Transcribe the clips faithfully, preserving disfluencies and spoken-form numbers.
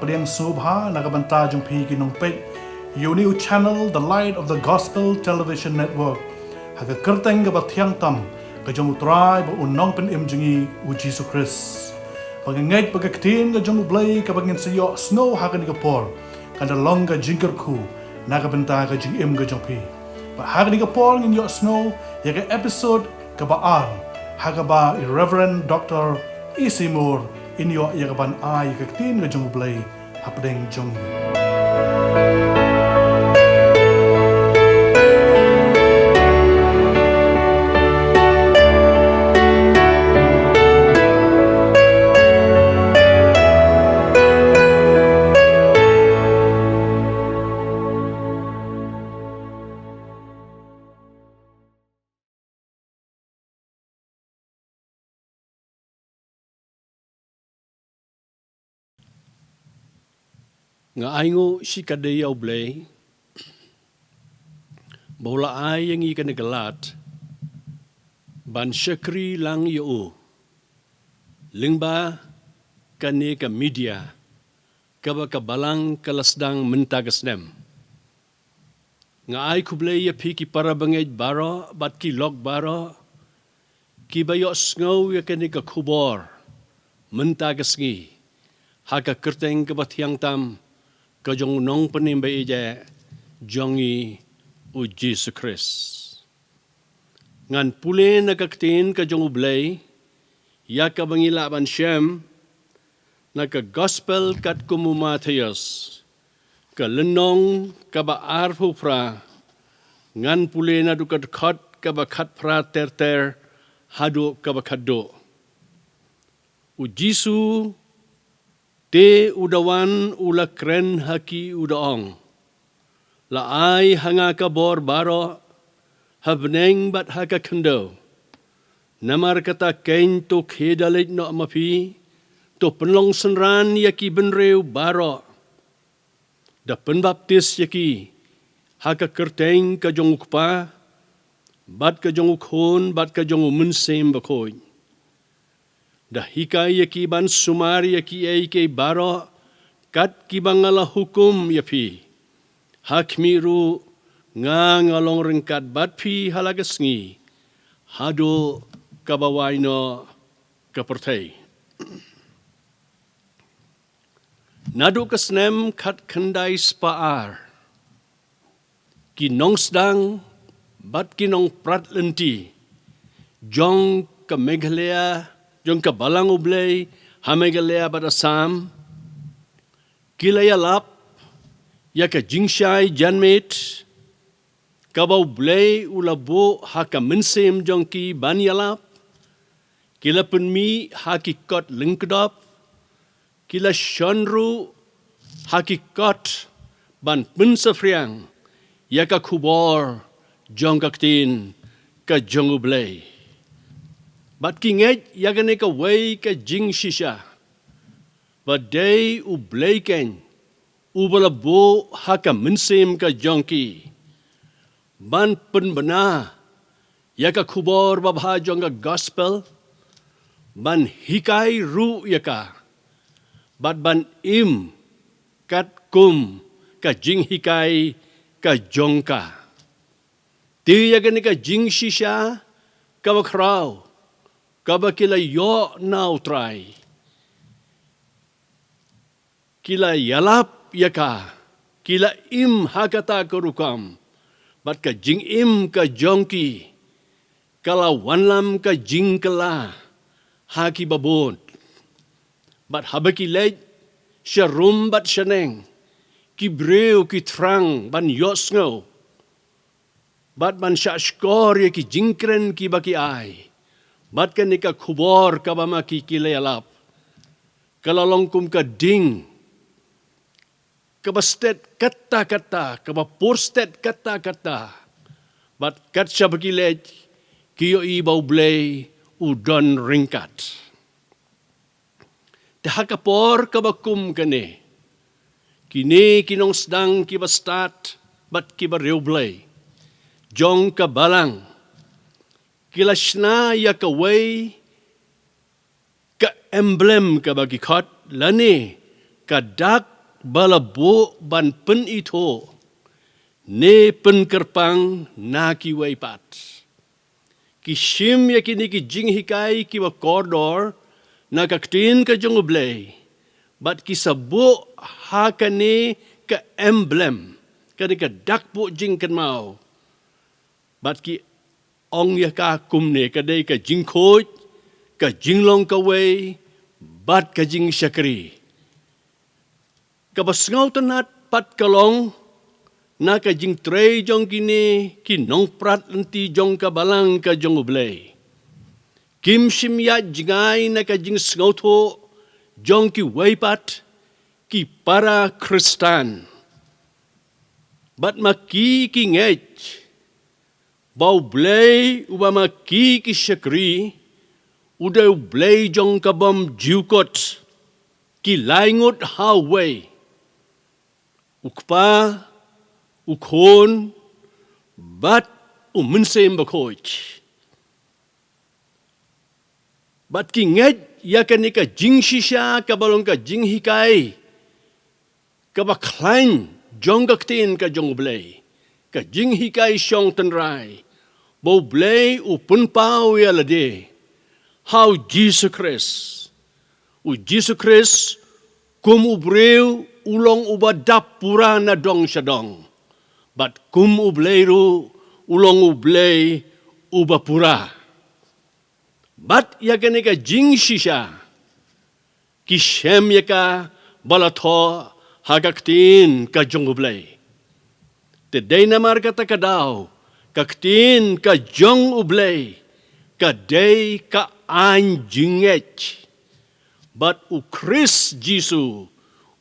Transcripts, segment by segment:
Pdiang sngewbha na ka bynta jong phi ki nongpeit ïa une u channel The Light of the Gospel Television Network, ha ka kyrteng kaba thiang tam ka jong U Trai bad U Nongpynim jong ngi U Jisu Khrist. Ba nga ngeit ba ka ktien ka jong U Blei kaba ngin sa ïohsngew ha kane ka por kan da long ka jingkyrkhu na ka bynta ka jingim ka jong phi. Bad ha kane ka por ngin ïohsngew ïa ka episode kaba ar, ha kaba i Reverend Doctor E C Moore in ïoh ïa ka ban ai ka ktien ka jong U Blei hapdeng jong ngi. Nga ainguh shikatdei ïa U Blei ba u la ai ïa ngi kane ka lad ban shakri lang ïa u lyngba kane ka media kaba ka Balang ka la sdang mynta ka snem. Nga ai khublei ïa phi ki para bangeit baroh bad ki lok baroh kiba ïohsngew ïa kane ka khubor mynta ka sngi ha ka kyrteng kaba thiang tam ka jong U Nongpynim ba ïeit jong ngi U Jisu Khrist. Ngan pule na ka ktien ka jong U Blei ïa kaba ngi lah ban shem na ka Gospel katkum u Mathaios, ka lynnong kaba arphew phra. Ngan pule naduh ka dkhot kaba khatphra ter ter haduh kaba khatduh. U Jisu te u da wan u la kren ha ki u da ong, la ai ha nga ka bor baroh ha bneng bad ha ka khyndew. Namar kata keiñ to khie da leit noh ma phi, to pynlong synran ïa ki bynriew baroh, da pynbaptis ïa ki ha ka kyrteng ka jong U Kpa bad ka jong U Khun bad ka jong U Mynsiem Bakhuid. Da hikai ïa ki ban sumar ïa kiei kiei baroh kat kiba nga la hukum ïa phi. Ha khmih ruh nga nga long ryngkat bad phi ha la ka sngi haduh kaba wai noh ka pyrthei. Naduh ka snem khatkhyndai spah ar, ki nongsdang bad ki nongprat lynti jong ka Meghalaya, jong ka Balang U Blei ha Meghalaya bad Assam, ki la ïalap ïa ka jingshai janmiet kaba U Blei u la buh ha ka mynsiem jong ki ban ïalap. Ki la pynmih ha ki kot lyngkdop, ki la shon ruh ha ki kot ban pynsaphriang ïa ka khubor jong ka ktien ka jong U Blei. Bad ki ngeit ïa kane kawei ka jingshisha, ba dei U Blei keiñ uba la buh ha ka mynsiem ka jong ki ban pynbna ïa ka khubor babha jong ka Gospel, ban hikai ruh ïa ka bad ban im katkum ka jinghikai ka jong ka. Te ïa kane ka jingshisha kaba khraw kaba ki la ïoh na U Trai, ki la ïalap ïa ka, ki la im ha kata ka rukom, bad ka jingim ka jong ki ka la wanlam ka jingkylla ha ki babun. Bad haba ki leit sharum bad shaneng, ki briew ki thrang ban ïohsngew bad ban shahshkor ïa ki jingkren kiba ki ai. Bad kane ka khubor kaba ma ki ki la ïalap ka la long kum ka ding kaba stet katta katta, kaba pur stet katta katta. Bad kat shaba ki leit ki ïohi ba U Blei u don ryngkat. Te ha ka por kaba kum kane, kine ki nongsdang kiba stad bad kiba riewblei jong ka Balang ki la shna ïa kawei ka emblem kaba ki khot lane ka dak ba la buh ban pynithuh ne pynkyrpang na kiwei pat. Ki shim ïa kine ki jinghikai kiba kordor na ka ktien ka jong U Blei, bad ki sa buh ha kane ka emblem, kane ka dak buh jingkynmaw, bad ki ong ïa ka kumne: Ka dei ka jingkhuid, ka jinglong kawei, bad ka jingshakri. Kaba sngewtynnat pat ka long, na ka jingtrei jong kine ki nongprat lynti jong ka Balang ka jong U Blei, kim shym ïaid jngai na ka jingsngewthuh jong kiwei pat ki para Khristan. Bad ma ki ki ngeit ba U Blei uba ma ki ki shakri u dei U Blei jong ka bym jukut, ki lai ngut ha uwei: U Kpa, U Khun, bad U Mynsiem Bakhuid. Bad ki ngeit ïa kane ka jingshisha kaba long ka jinghikai kaba khlaiñ jong ka ktien ka jong U Blei, ka jinghikai shong tynrai, ba U Blei u pynpaw ïa lade ha U Jisu Khrist. U Jisu Khrist kum u briew u long uba dap pura na dong sha dong, bad kum U Blei ruh u long U Blei uba pura. Bad ïa kane ka jingshisha ki shem ïa ka ba la thoh ha ka ktien ka jong U Blei. Te dei namar kata ka daw ka ktien ka jong U Blei ka dei ka aiñ jingngeit, bad U Khrist Jisu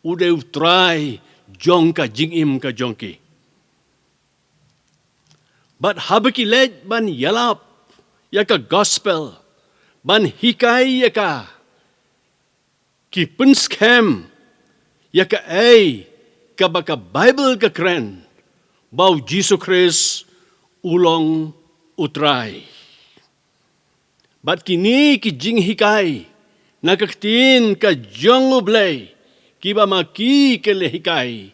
u dei U Trai jong ka jingim ka jong ki. Bad haba ki leit ban ïalap ïa ka gospel, ban hikai ïa ka, ki pynskhem ïa kaei kaba ka Baibl ka kren, ba U Jisu Khrist u long U Trai. Bad kine ki jinghikai na ka ktien ka jong U Blei, kiba ma ki ki la hikai,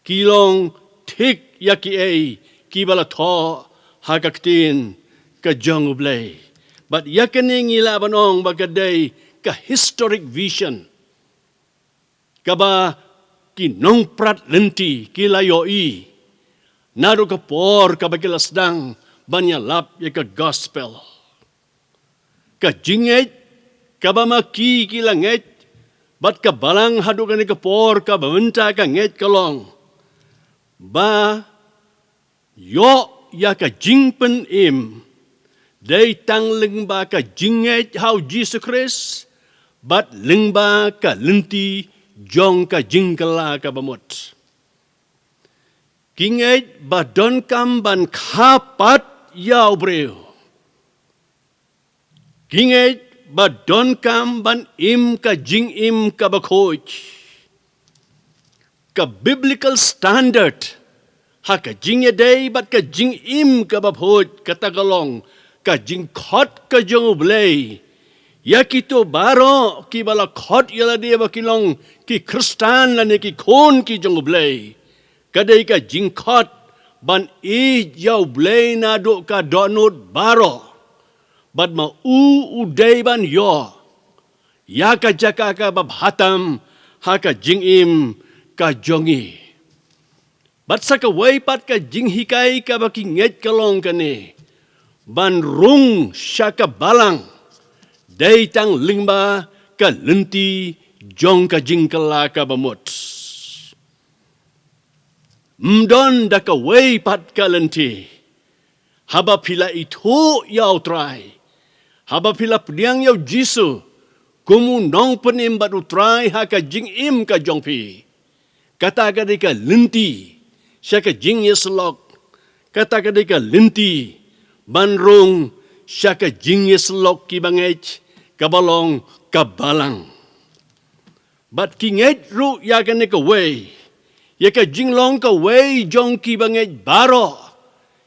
ki long thik ïa kiei kiba la thoh ha ka ktien ka jong U Blei. Bad ïa kane ngi lah ban ong ba ka dei ka historic vision kaba ki nongprat lynti ki la ïohi naduh ka por kaba ki la sdang ban ïalap ïa ka gospel. Ka jingngeit kaba ma ki ki la ngeit, bad ka Balang haduh kane ka por kaba mynta ka ngeit ka long ba ïoh ïa ka jingpynim dei tang lyngba ka jingngeit ha U Jisu Khrist, bad lyngba ka lynti jong ka jingkylla kaba mut. Ki ngeit ba donkam ban kha pat ïa u briew. Ki ngeit ba donkam ban im ka jingim kaba khuid. Ka biblical standard ha ka jingïadei bad ka jingim kaba khuid, kata ka long ka jingkhot ka jong U Blei ïa kito baroh kiba la khot ïa lade ba ki long ki Khristan lane ki khun ki jong U Blei. Ka dei ka jingkhot ban ïeit ïa U Blei naduh ka dohnud baroh, bad ma u u dei ban ïoh ïa ka jaka kaba bha tam ha ka jingim ka jong ngi. Bad sa kawei pat ka jinghikai kaba ki ngeit ka long kane: ban rung sha ka Balang dei tang lyngba ka lynti jong ka jingkylla kaba mut. Ym don da kawei pat ka lynti. Haba phi la ithuh ïa U Trai, haba phi la pdiang ïa U Jisu kum u Nongpynim bad U Trai ha ka jingim ka jong phi, kata ka dei ka lynti sha ka jingïasyllok. Kata ka dei ka lynti ban rung sha ka jingïasyllok ki bangeit, kaba long ka Balang. Bad ki ngeit ruh ïa kane kawei, ïa ka jinglong kawei jong ki bangeit baroh,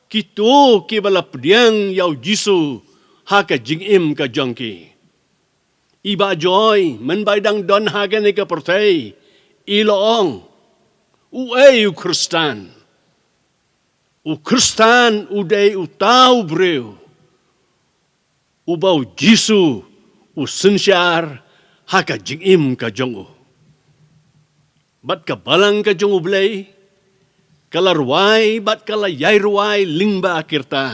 kito kiba la pdiang ïa U Jisu ha ka jingim ka jong ki. I Bah Joy, mynba i dang don ha kane ka pyrthei, i la ong, U ei u Khristan? U Khristan u dei uta u briew uba u Jisu u synshar ha ka jingim ka jong u. Bad ka balang ka jong U Blei ka la rwai bad ka la ïai rwai lyngba ki rta.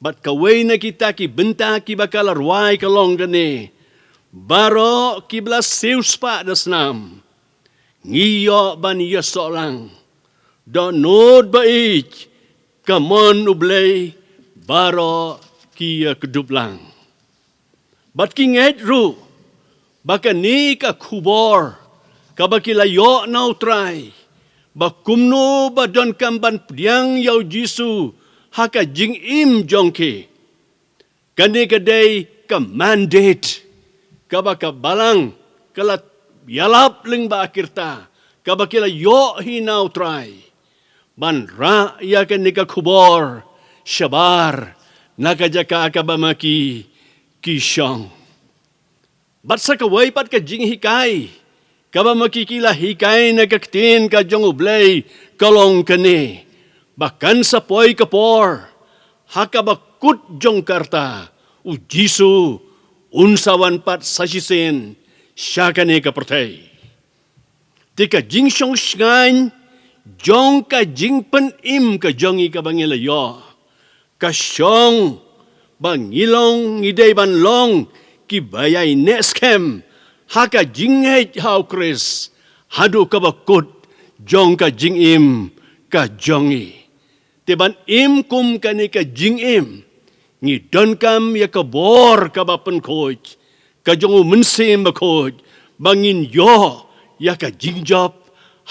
Bad kawei na kita ki bynta kiba ka la rwai ka long kane: baroh kiba la siewspah da snam, ngi ïoh ban ïasoh lang. Dohnud ba ïeit, ka mon U Blei, baroh ki ïakdup lang. Bad ki ngeit ruh ba kane ka khubor kaba ki la ïoh na U Trai, ba kumno ba donkam ban pdiang ïa U Jisu ha ka jingim jong ki. Kane ka dei ka mandate kaba ka balang ka la ïalap lyngba ki rta, kaba ki la ïoh hi na U Trai, ban rah ïa kane ka khubor shabar na ka jaka kaba ma ki ki shong. Bad sa kawei pat ka jinghikai kaba ma ki ki la hikai na ka ktien ka jong U Blei ka long kane: ba kan sa poi ka por ha kaba kut jong ka rta U Jisu un sa wan pat sa shisien sha kane ka pyrthei. Te ka jingshong shngaiñ jong ka jingpynim ka jong ngi kaba ngi la ïoh ka shong ba ngi long, ngi dei ban long kiba ïai neh skhem ha ka jingngeit ha U Khrist haduh kaba kut jong ka jingim ka jong ngi. Te ban im kum kane ka jingim, ngi donkam ïa ka bor kaba pynkhuid ka jong U Mynsiem Bakhuid ba ngin ïoh ïa ka jingjop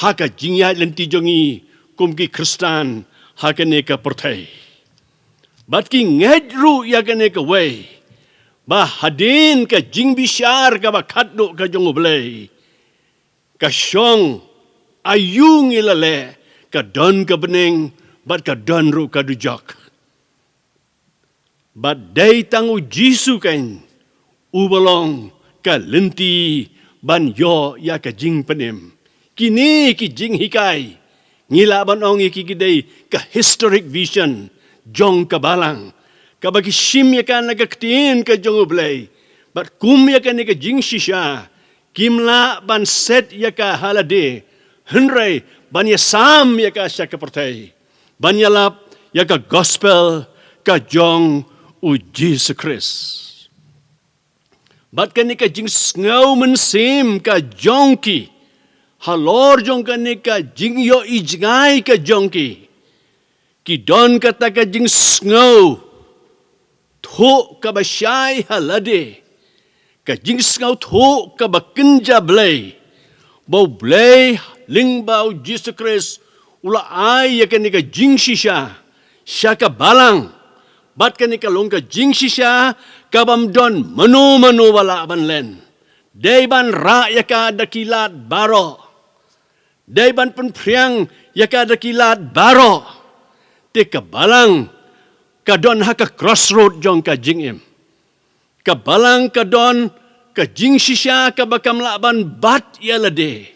ha ka jingïaid lynti jong ngi kum ki Khristan ha kane ka pyrthei. Bad ki ngeit ruh ïa kane kawei, ba hadien ka jingbishar kaba khatduh ka jong U Blei, ka shong, aïu ngi la leh, ka don ka bneng bad ka don ruh ka dujok. Bad dei tang U Jisu keiñ uba long ka lynti ban ïoh ïa ka jingpynim. Kine ki jinghikai, ngi lah ban ong ïa ki ki dei ka historic vision jong ka balang, kaba ki shim ïa ka na ka ktien ka jong U Blei. Bad kum ïa kane ka jingshisha, kim lah ban set ïa ka ha lade, hynrei ban ïasam ïa ka sha ka pyrthei, ban ïalap ïa ka gospel ka jong U Jisu Khrist. Bad kane ka jingsngew mynsiem ka jong ki, halor jong kane ka jingïohi jngai ka jong ki, ki don kata ka jingsngew thuh kaba shai ha lade, ka jingsngew thuh kaba kynja Blei, ba U Blei lyngba U Jisu Khrist u la ai ïa kane ka jingshisha sha ka balang. Bad kane ka long ka jingshisha kabym don mano mano ba lah ban len. Dei ban rah ïa ka da ki lad baroh. Dei ban pynphriang ïa ka da ki lad baroh. Te ka balang ka don ha ka crossroad jong ka jingim. Ka balang ka don ka jingshisha kaba kam lah ban bat ïa lade.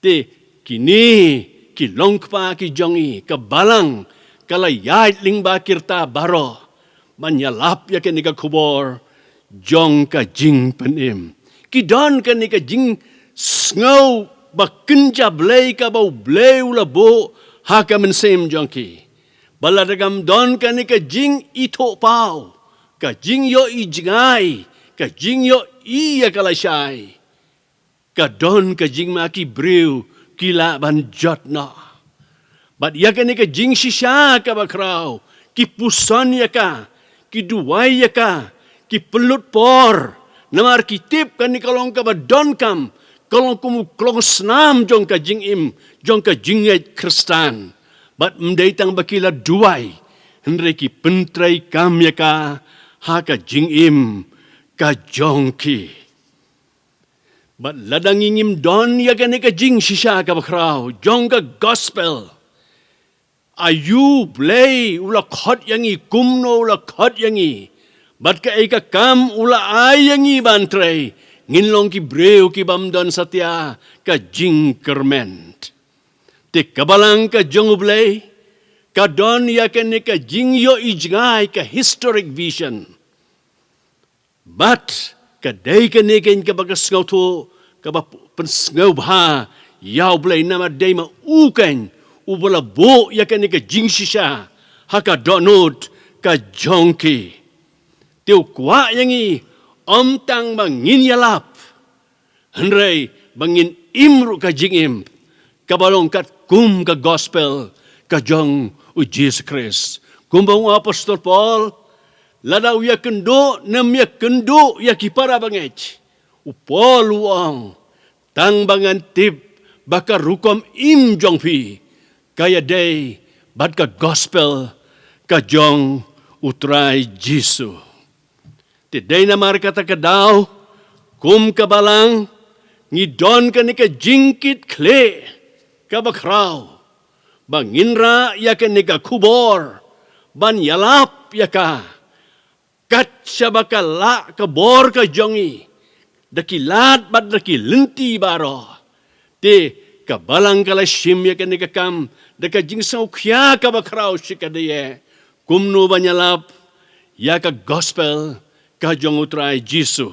Te kine ki long kpa ki jong ngi, ka balang ka la ïaid lyngba ki rta baroh ban ïalap ïa kane ka khubor jong ka jingpynim. Ki don kane ka jingsngew ba kynja Blei kaba U Blei u la buh ha ka mynsiem jong ki. Ba lada kam don kane ka jingithuhpaw, ka jingïohi jngai, ka jingïohi ïa ka lashai, ka don ka jingma ki briew ki lah ban jot noh. Bad ïa kane ka jingshisha kaba khraw, ki puson ïa ka, ki duwai ïa ka, ki pynlut por, namar ki tip kane ka long kaba donkam, ka long kum u klongsnam jong ka jingim, jong ka jingngeit Khristan. Bad ym dei tang ba ki la duwai, hynrei ki pyntreikam ïa ka ha ka jingim ka jong ki. Bad lada ngi ngim don ïa kane ka jingshisha kaba khraw jong ka gospel, aïu Blei u la khot ïa ngi, kumno u la khot ïa ngi, bad kaei ka kam u la ai ïa ngi ban trei, Ngin long ki briew ki bym don satia ka jingkyrmen. Te ka balang ka jong U Blei ka don ïa kane ka jingïohi jngai, ka historic vision. Bad ka dei kane keiñ kaba ka sngewthuh, kaba pynsngewbha ïa U Blei namar dei ma u keiñ uba la buh ïa kane ka jingshisha ha ka dohnud ka jong ki. Te u kwah ïa ngi ym tang ba ngin ïalap, hynrei ba ngin im ruh ka jingim kaba long katkum ka gospel ka jong U Jisu Khrist. Kumba ong u apostol Paul, lada u ïakynduh ne ym ïakynduh ïa ki para bangeit, u Paul u ong, tang ba ngan tip ba ka rukom im jong phi ka ïadei bad ka gospel ka jong U Trai Jisu. Te dei namar kata ka daw, kum ka balang, ngi don kane ka jingkitkhlieh kaba khraw ba ngin rah ïa kane ka khubor ban ïalap ïa ka, kat shaba ka lah ka bor ka jong ngi da ki lad bad da ki lynti baroh. Te ka balang ka la shim ïa kane ka kam da ka jingsngewkhia kaba khraw shikatdei, kumno ban ïalap ïa ka gospel ka jong U Trai Jisu.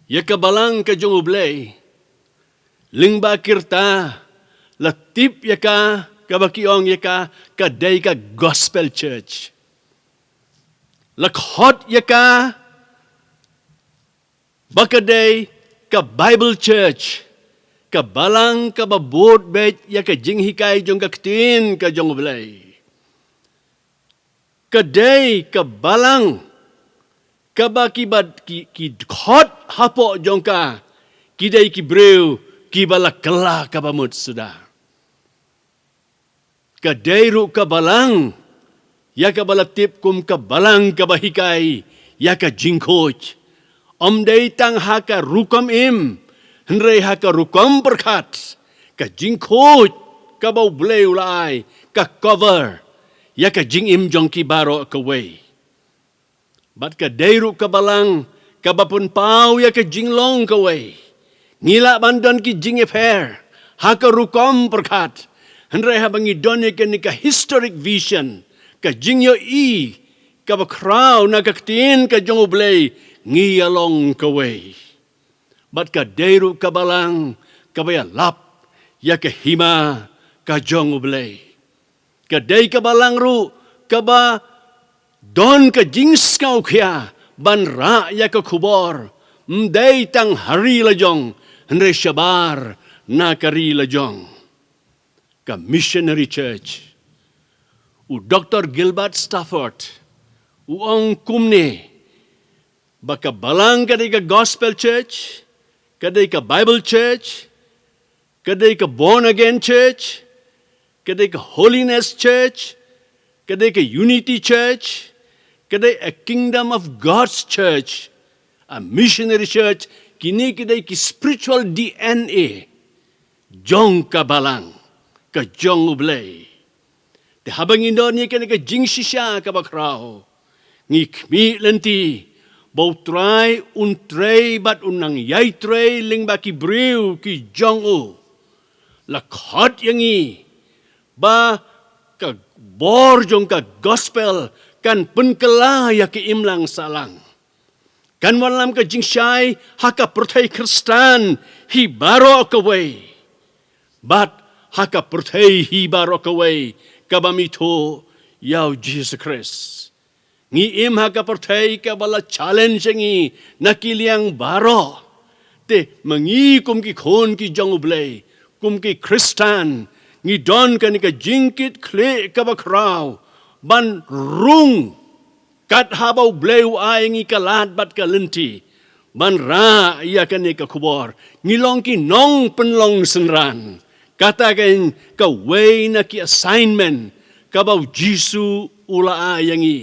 Ïa ka balang ka jong U Blei, lyngba ki rta la tip ïa ka, kaba ki ong ïa ka, ka dei ka gospel church. La khot ïa ka ba ka dei ka Bible Church, ka balang kaba bud beit ïa ka jinghikai jong ka ktien ka jong U Blei. Ka dei ka balang kaba ki bad ki, ki khot hapoh jong ka ki dei ki briew kiba la kylla kaba mut suda. Ka dei ruh ka balang ïa kaba la tip kum ka balang kaba hikai ïa ka jingkhuid. Ym dei tang ha ka rukom im, hynrei ha ka rukom pyrkhat, ka jingkhuid kaba U Blei u la ai ka cover ïa ka jingim jong ki baroh kawei. Bad ka dei ruh ka balang kaba pynpaw ïa ka jinglong kawei. Ngi lah ban don ki jingïapher ha ka rukom pyrkhat, hynrei haba ngi don ïa kane ka historic vision, ka jingïohi kaba khraw na ka ktien ka jong U Blei, ngi ïalong kawei. Bad ka dei ruh ka balang kaba ïalap ïa ka hima ka jong U Blei. Ka dei ka balang ruh kaba don ka jingsngewkhia ban rah ïa ka khubor, ym dei tang ha ri lajong, hynrei shabar na ka ri lajong. Ka missionary church. U Doktor Gilbert Stafford u ong kumne, ba ka balang ka dei ka gospel church, ka dei ka Bible church, ka dei ka born again church, ka dei ka holiness church, ka dei ka unity church, ka dei a kingdom of God's church, a missionary church. Kine ki dei ki spiritual D N A jong ka balang ka jong U Blei. Te haba ngi don ïa kane ka jingshisha kaba khraw, ngi khmih lynti ba U Trai un trei bad un nang ïai trei lyngba ki briew ki jong u. La khot ïa ngi ba ka bor jong ka gospel kan pynkylla ïa ka imlang sahlang. Kan wanlam ka jingshai ha ka pyrthei Khristan hi baroh kawei, bad ha ka pyrthei hi baroh kawei kaba mih thuh ïa U Jisu Khrist. Ngi im ha ka pyrthei kaba la challenge ïa ngi na ki liang baroh. Te ma ngi kum ki khun ki jong U Blei, kum ki Khristan, ngi don kane ka jingkitkhlieh kaba khraw ban rung kat haba U Blei u ai ngi ka lad bad ka lynti ban rah ïa kane ka khubor. Ngi long ki nongpynlong synran. Kata keiñ kawei na ki assignment kaba U Jisu u la ai ïa ngi.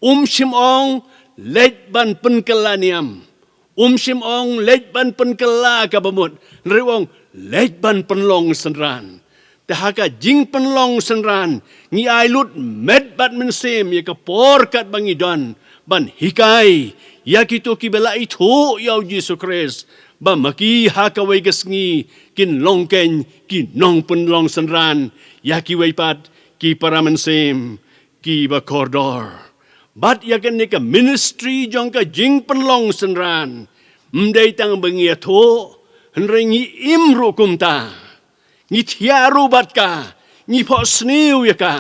Um shym ong leit ban pynkylla niam. Um shym ong leit ban pynkylla kaba mut, hynrei u ong leit ban pynlong synran. Te ha ka jingpynlong synran ngi ai lut met bad mynsiem ïa ka por katba ngi don ban hikai ïa kito kiba la ithuh ïa u Jisu Khrist, ba ma ki ha kawei ka sngi kin long keiñ ki nongpynlong synran ïa kiwei pat ki para mynsiem kiba kordor. Bad ïa kane ka ministry jong ka jingpynlong synran, ym dei tang ba ngi ïathuh, hynrei ngi im ruh kumta. Ngi thiah ruh bad ka, ngi phohsniew ïa ka.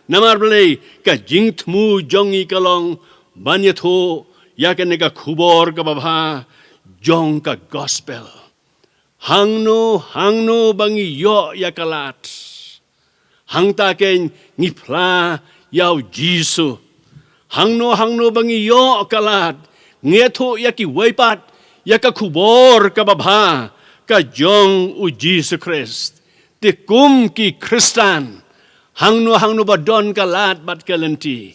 Namar balei? Ka jingthmu jong ngi ka long ban ïathuh ïa kane ka khubor kaba bha jong ka gospel. Hangno hangno ba ngi ïoh ïa ka lad, hangta keiñ ngi phla ïa u Jisu. Hangno hangno ba ngi ïoh ka lad, ngi ïathuh ïa kiwei pat ïa ka khubor kaba bha ka jong u Jisu Khrist. Te kum ki Khristan, hangno hangno ba don ka lad bad ka lynti,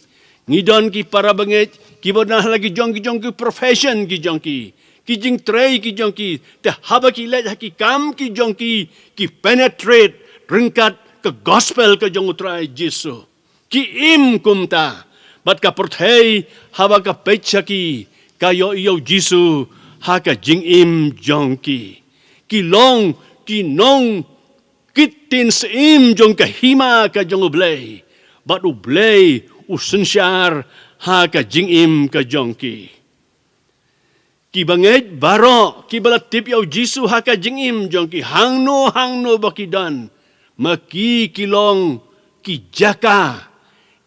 ngi don ki para bangeit kiba don ha la ki jong ki jong ki profession ki jong ki, ki jingtrei ki jong ki. Te haba ki leit ha ki kam ki jong ki, ki penetrate ryngkat ka gospel ka jong u Trai Jisu. Ki im kumta, bad ka pyrthei haba ka peit sha ki, ka ïohi ïa u Jisu ha ka jingim jong ki. Ki long ki nongkit ktien syiem jong ka hima ka jong u Blei, bad u Blei u synshar ha ka jingim ka jong ki. Ki bangeit baroh kiba la tip ïa u Jisu ha ka jingim jong ki, hangno hangno ba ki don, ma ki ki long ki jaka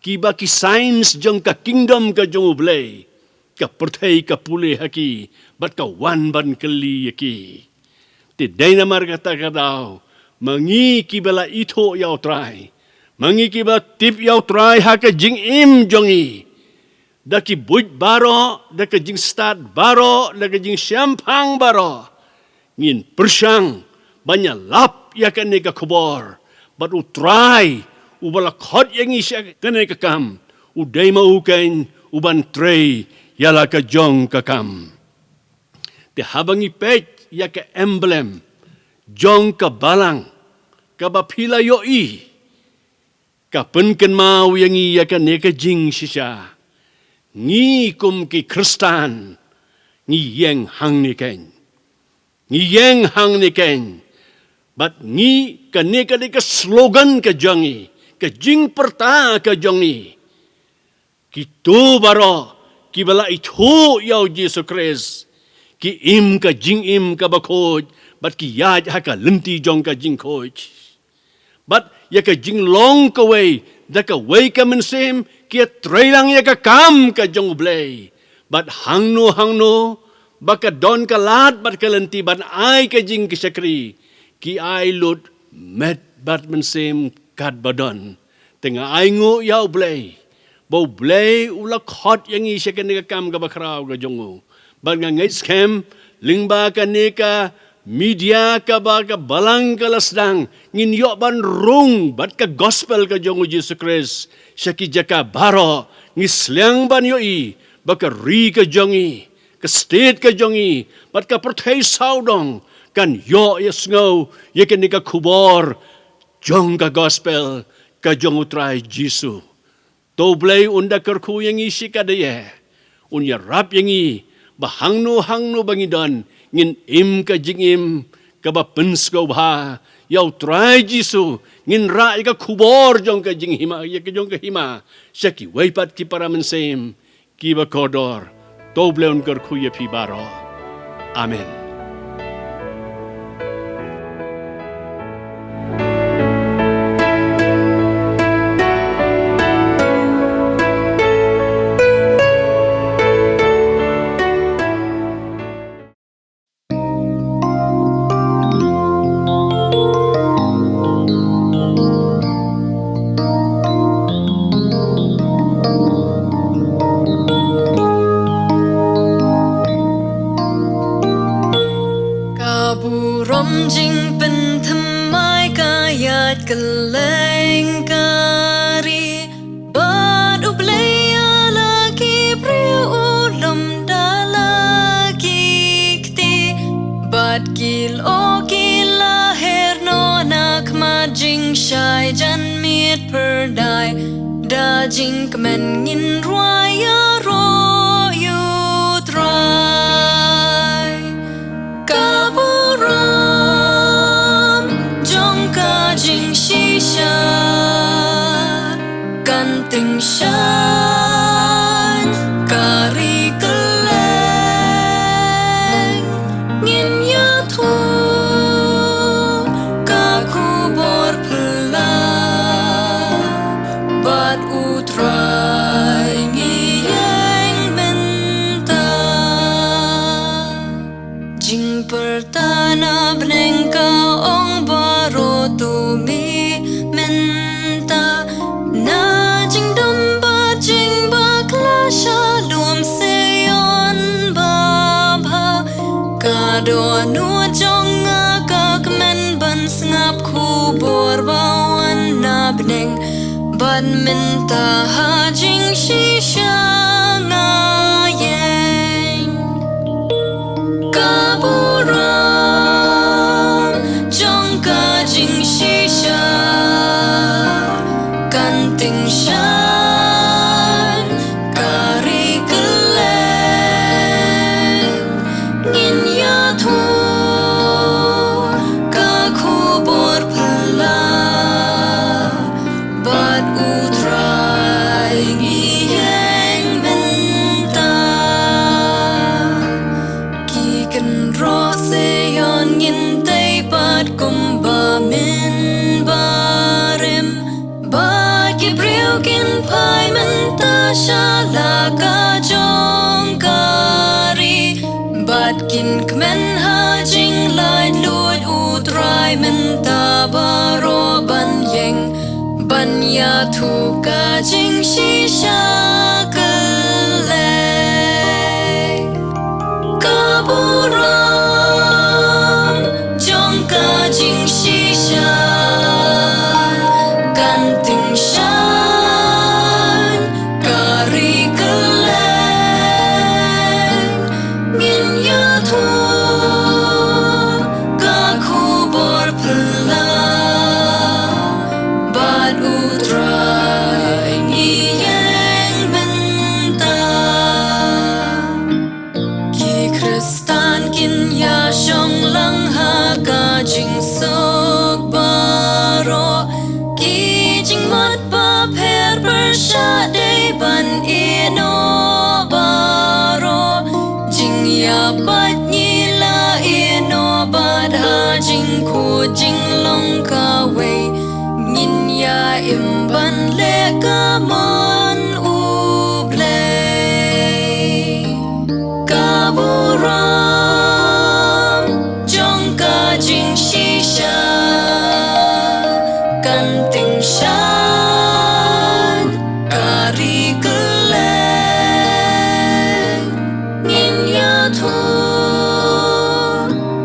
kiba ki signs jong ka kingdom ka jong u Blei. Ka pyrthei ka pule ha ki bad ka wan ban kylli ïa ki. Te dei namar kata ka daw, ma ngi kiba la ithuh ïa u Trai, ma ngi kiba tip ïa u Trai ha ka jingim jong ngi, da ki buit baroh, da ka jingstad baroh, da ka jingshemphang baroh, ngin pyrshang ban ïalap ïa kane ka khubor. Bad u Trai uba la khot ïa ngi sha kane ka kam, u dei ma u keiñ u ban trei ïa la ka jong ka kam. Te haba ngi peit ïa ka emblem jong ka balang kaba phi la ïohi, ka pynkynmaw ïa ngi ïa kane ka jingshisha. Ngi kum ki Khristan, ngi ïeng hangne keiñ. Ngi ïeng hangne keiñ. Bad ngi, kane ka dei ka slogan ka jong ngi, ka jingpyrta ka jong ngi. Kito baroh kiba la ithuh ïa u Jisu Khrist, ki im ka jingim kaba khuid, bad ki ïaid ha ka lynti jong ka jingkhuid. Bad ïa ka jinglong kawei da kawei ka mynsiem, ki ïatreilang ïa ka kam ka jong u Blei. Bad hangno hangno ba ka don ka lad bad ka lynti ban ai ka jingshakri, ki ai lut met bad mynsiem katba don. Te nga ainguh ïa u Blei, ba u Blei u la khot ïa ngi sha kane ka kam kaba khraw ka jong u. Bad nga ngeit skhem, lyngba kane ka media kaba ka balang ka la sdang, ngin ïoh ban rung bad ka gospel ka jong u Jisu Khrist sha ki jaka baroh. Ngi sliang ban ïohi ba ka ri ka jong ngi, ka state ka jong ngi, bad ka pyrthei sawdong kan ïoh ïa sngew ïa kane ka khubor jong ka gospel ka jong u Trai Jisu. To u Blei un da kyrkhu ïa ngi shikatdei, un ïarap ïa ngi ba hangno hangno ba ngi don, ngin im ka jingim kaba pynsngewbha ïa u Trai Jisu, ngin rah ïa ka khubor jong ka jinghima, ïa ka jong ka hima, sha kiwei pat ki para mynsiem kiba kordor. To u Blei un kyrkhu ïa phi baroh. Amen. Ka burom jingpynthymmai ka ïaid kylleng ka ri. Bad U Blei ïa la ki briew u lum da la ki kti. Bad ki lyoh ki la her noh na khmat jingshai janmiet phyrdai. Da jingkmen ngin rwai ïaroh Trai, ka burom jong ka jingshisha kan tyngshaiñ ka ri kylleng. Ngin ïathuh ka khubor phylla bad U Trai ngi ïeng mynta. Jingpyrta na bneng ka ong baroh to mih mynta na jingdum bad jingbakla sha lum Sion babha. Ka dohnud jong nga ka kmen ban sngap khubor ba wan na bneng. Bad mynta ha jingshisha nga ïeng. Ka burom jong ka jingshisha kan tyngshaiñ ka ri kylleng. Ngin ïathuh ka khubor phylla bad U Trai ngi ïeng mynta. Ki kynroh Sion ngin tei pat kumba mynbarim. Bad ki briew kin phai mynta sha la ka jong ka ri. Bad kin kmen ha jinglaitluid U Trai mynta baroh ban ïeng. Ban ïathuh ka jingshisha kylleng. Ka burom jong ka jingshisha kan tyngshaiñ ka ri kylleng. Ngin ïathuh ka khubor phylla bad U Trai ngi ïeng mynta. Ki Khristan kin ïa shong lang ha ka jingsuk baroh. Ki jingmut bapher pyrshah dei ban ïehnoh baroh. Jingïapait ngi la ïehnoh bad ha jingkhuid jinglong kawei. Ngin ïa im ban leh ka mon U Blei. Ka burom jong ka jingshisha kan tyngshaiñ ka ri kylleng. Ngin ïathuh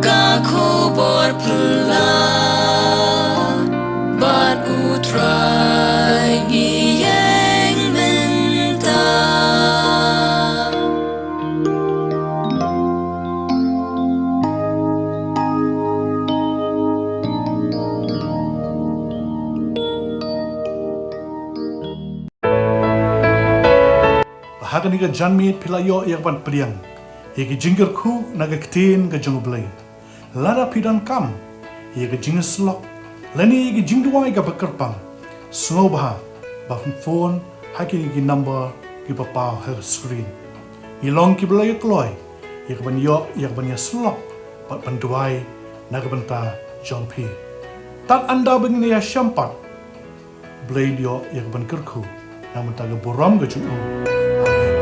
ka khubor phylla bad U Trai ngi ïeng mynta. Ba ha kane ka janmiet phi la ïoh ïa ka ban pdiang ïa ka jingkyrkhu na ka ktien ka jong U Blei. Lada phi donkam ïa ka jingïasyllok lane ïa ka jingduwai kaba kyrpang, sngewbha ba phin phone ha kine ki number kiba paw ha ka screen. Ngi long kiba la ïa kloi ïa ka ban ïoh ïa ka ban ïasyllok bad ban duwai na ka bynta jong phi. Tad ynda ba ngin ïashem pat, Blei un ïoh ïa ka ban kyrkhu na ka bynta ka burom ka jong u. Amen.